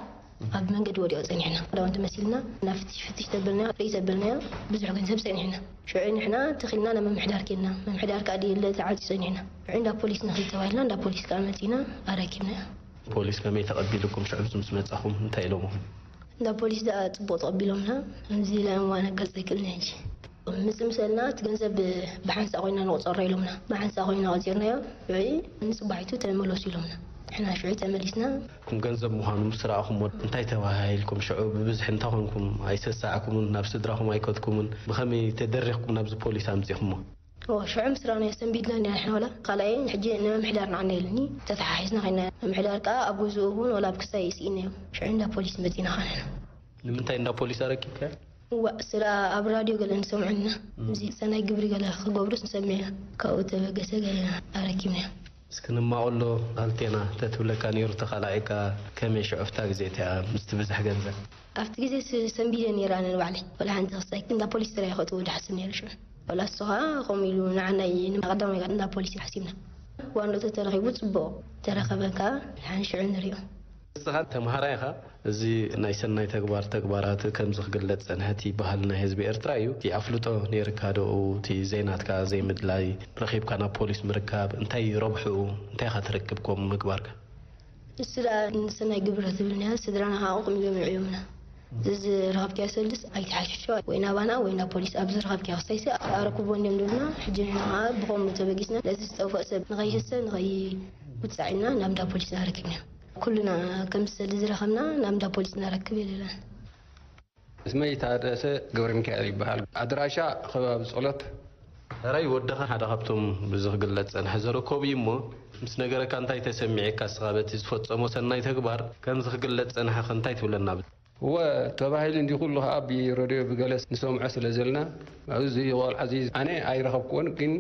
ኣብ መንገዲ ወዲኦ ፀኒሕና። ክዳውንቲ መሲልና ናብ ፍትሽ ፍትሽ ተበልናዮ፣ ርኢ ተበልናዮ፣ ብዙሕ ገንዘብ ፀኒሕና። ሽዑ ንሕና ተኺልና ናብ ምምሕዳር ኬድና። ምምሕዳር ከዓ ድየለ ተዓፅዩ ፀኒሕና። ሽዑ እንዳ ፖሊስ ንኽድ ተባሂልና እንዳ ፖሊስ ከዓ መፂና ኣረኪብናዮ። ፖሊስ ከመይ ተቐቢልኩም ሽዑ ምስ መጻኹም እንታይ ኢሎምኹም? እንዳ ፖሊስ ደኣ ጽቡቕ ተቐቢሎምና። ከምዚ ኢለ እሞ ኣነጋጽ ኣይክእልን ሕጂ። ምጽ ምሰልና እቲ ገንዘብ ብሓንሳእ ኮይና ንቑጸሮ ኢሎምና። ብሓንሳእ ኮይና ቆጺርናዮ። ሽዑ ንጽባሒቱ ተመለሱ ኢሎምና። ንሕና ሽዑ ተመሊስና። ኩም ገንዘብ ምዃኑ ምስ ረኣኹሞ እንታይ ተባሃሂልኩም? ሽዑ ብብዝሒ እንታይ ኮንኩም? ኣይሰሳዕኩምን? ናብ ስድራኹም ኣይከድኩምን? ብኸመይ ተደሪኽኩም ናብዚ ፖሊስ ኣምጺኹሞ? ሽዑ ምስ ረኣናዮ ሰንቢድና ኢና ንሕና ዋላ ካልኣየይ ሕጂ ንምምሕዳር ንዓና ኢሉኒ ተተሓሒዝና ኸይድና ምምሕዳር ከኣ ኣብ ገዝኡ እውን ዋላ ኣብ ክሳይ ስኢነዮ ሽዑ እንዳ ፖሊስ መጺና ኸዓ ንሕና። ንምንታይ እንዳ ፖሊስ ኣረኪብካዮ? እዋእ ስለ ኣብ ራድዮ ገለ ንሰምዖ ኢና እዚ ሰናይ ግብሪ ገለ ክገብሩስ ንሰምዕ ኢና ካብኡ ተበገሰ ገለ ኣረኪብናዮ። እስኪ ንማቐሎ ኣልቴና ተትብለካ ነይሩ ተኻላዒካ ከመይ ሽዑ ኣብታ ግዜ እቲኣ ምስቲ ብዝሕ ገንዘብ? ኣብቲ ግዜ ሰንቢደ ነይረ ኣነ ንባዕለይ ወላ ሓንቲ ክሳይ እንዳ ፖሊስ ጥራይ ከእትዎ ድሓስብ ነይረ ሽዑ ወላ እሱ ኸዓ ከምኡ ኢሉ ንዓናይ ንቀዳማይ እንዳ ፖሊስ ሓሲብና ዋንዶ ተተረኺቡ ፅቡቕ ተረኸበ ከዓ ድሓን ሽዑ ንሪኦ። ንስኻ ተምሃራይ ኢኻ፣ እዚ ናይ ሰናይ ተግባር ተግባራት ከምዚ ክግለጽ ዝጸንሐ እቲ ባህሊ ናይ ህዝቢ ኤርትራ እዩ። እቲ ኣፍልጦ ነይርካ ዶ እቲ ዘይናትካ ዘይምድላይ ረኺብካ ናብ ፖሊስ ምርካብ እንታይ ረብሕኡ እንታይ ኢኻ ትረክብ ከምኡ ምግባርካ? ንሱ ደኣ ንሰናይ ግብሪ ትብል ነያ ስድራና ከዓ ቁም ኢሎም ይዕዮምና። እዚ ዝረኸብካዮ ሰልድስ ኣይትሓሽሾ ወይ ናባና ወይ ናብ ፖሊስ ኣብ ዝረኸብካዮ ክሳይሲ ኣረክቦ እንዲዮም ዝብሉና። ሕጂ ንሕና ከዓ ብኸምኡ ተበጊስና ነዚ ዝጠፍኦ ሰብ ንኸይህሰ ንኸይውፃዕ ኢልና ናብ እንዳ ፖሊስ ኣረኪብና። ኩልና ከምዚ ሰልዲ ዝረኸብና ናብ እንዳ ፖሊስ ነረክብ የለና። ስመይ ታደሰ ገብረሚካኤል ይበሃል። ኣድራሻ ከባቢ ጸሎት። ሕራይ ወድኻ ሓደ ካብቶም ብዚ ክግለጽ ጸንሐ ዘረከቡ እዩ እሞ ምስ ነገረካ እንታይ ተሰሚዒካ እስኻ በቲ ዝፈጸሞ ሰናይ ተግባር ከምዚ ክግለጽ ጸንሐ ከ እንታይ ትብለና? እወ ተባሂሉ እንዲ ኩሉ ከኣ ብረድዮ ብገለ ንሰምዖ ስለ ዘለና ኣብዚ ቆልዓ እዚ ኣነ ኣይረኸብክዎን ግን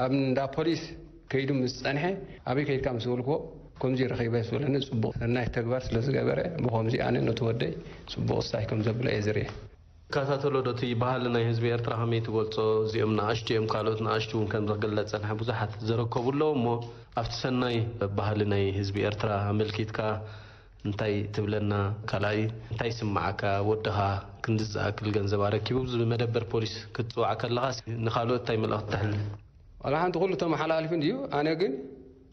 ኣብ እንዳ ፖሊስ ከይዱ ምስ ጸንሐ ኣበይ ከይድካ ምስ በልክዎ ከምዚ ረኺበ ስበለኒ ጽቡቕ ሰናይ ተግባር ስለ ዝገበረ ብኸምዚ ኣነ ነቲ ወደይ ጽቡቕ ስታይ ከም ዘብሎ እየ ዝርኤ። ይከታተሎ ዶ እቲ ባህሊ ናይ ህዝቢ ኤርትራ ከመይ ትገልጾ? እዚኦም ንኣሽቱ እዮም፣ ካልኦት ንኣሽቱ እውን ከምዚ ክግለጽ ጸንሐ ብዙሓት ዘረከቡ ኣለዉ እሞ ኣብቲ ሰናይ ባህሊ ናይ ህዝቢ ኤርትራ ኣመልኪትካ እንታይ ትብለና? ካልኣይ እንታይ ይስምዓካ? ወድኻ ክንድዚ ዝኣክል ገንዘብ ኣረኪቡ ኣብዚ መደበር ፖሊስ ክትጽውዓ ከለኻስ ንኻልኦት እንታይ መልእኽቲ ተሕልፍ? ዋላ ሓንቲ ኩሉ ተመሓላሊፉ እንድዩ ኣነ ግን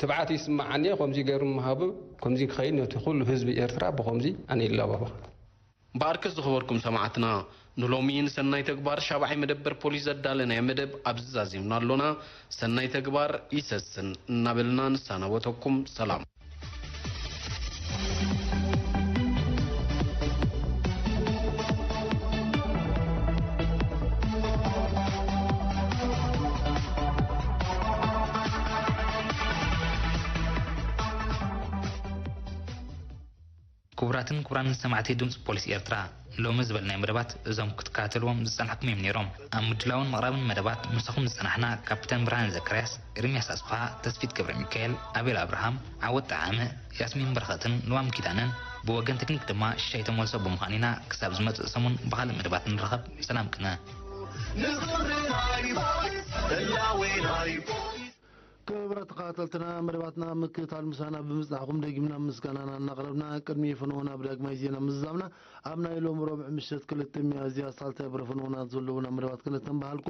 ትብዓት ይስምዓኒ እየ ከምዚ ገይሩ ምሃቡ ከምዚ ክኸይድ ነቲ ኩሉ ህዝቢ ኤርትራ ብኸምዚ ኣነ ይላባባ። እምበኣርከስ ዝኸበርኩም ሰማዕትና ንሎሚ ንሰናይ ተግባር ሻብዓይ መደበር ፖሊስ ዘዳለናዮ መደብ ኣብዚ ዛዚምና ኣሎና። ሰናይ ተግባር ይሰስን እናበልና ንሰናበተኩም። ሰላም። ክቡራትን ክቡራንን ሰማዕቲ ድምፂ ፖሊስ ኤርትራ፣ ሎሚ ዝበልናዮ መደባት እዞም ክትከታተልዎም ዝጸናሕኩም እዮም ነይሮም። ኣብ ምድላውን ምቕራብን መደባት ምሳኹም ዝጸናሕና ካፕተን ብርሃነ ዘካርያስ፣ ኤርምያስ ኣስፍሃ፣ ተስፊት ገብረ ሚካኤል፣ ኣቤል ኣብርሃም፣ ዓወት ጠዓመ፣ ያስሚን በረኸትን ልዋም ኪዳነን፣ ብወገን ቴክኒክ ድማ ሽሻይ ተመልሶ ብምዃን ኢና ክሳብ ዝመጽእ ሰሙን ብኻልእ መደባት ንራኸብ። ሰላም ቅነ። ክቡራት ተኸታተልትና፣ መደባትና ምክትታል ምሳና ብምጽናሕኩም ደጊምና ምስጋናና እናቕረብና፣ ቅድሚ ፍንውና ብዳግማይ ዜና ምዝዛምና ኣብ ናይ ሎሚ ረቡዕ ምሸት ክልተ ሚያዝያ ሳልሳይ ብረ ፍንውና ዘለዉና መደባት ክነተንብሃልኩም።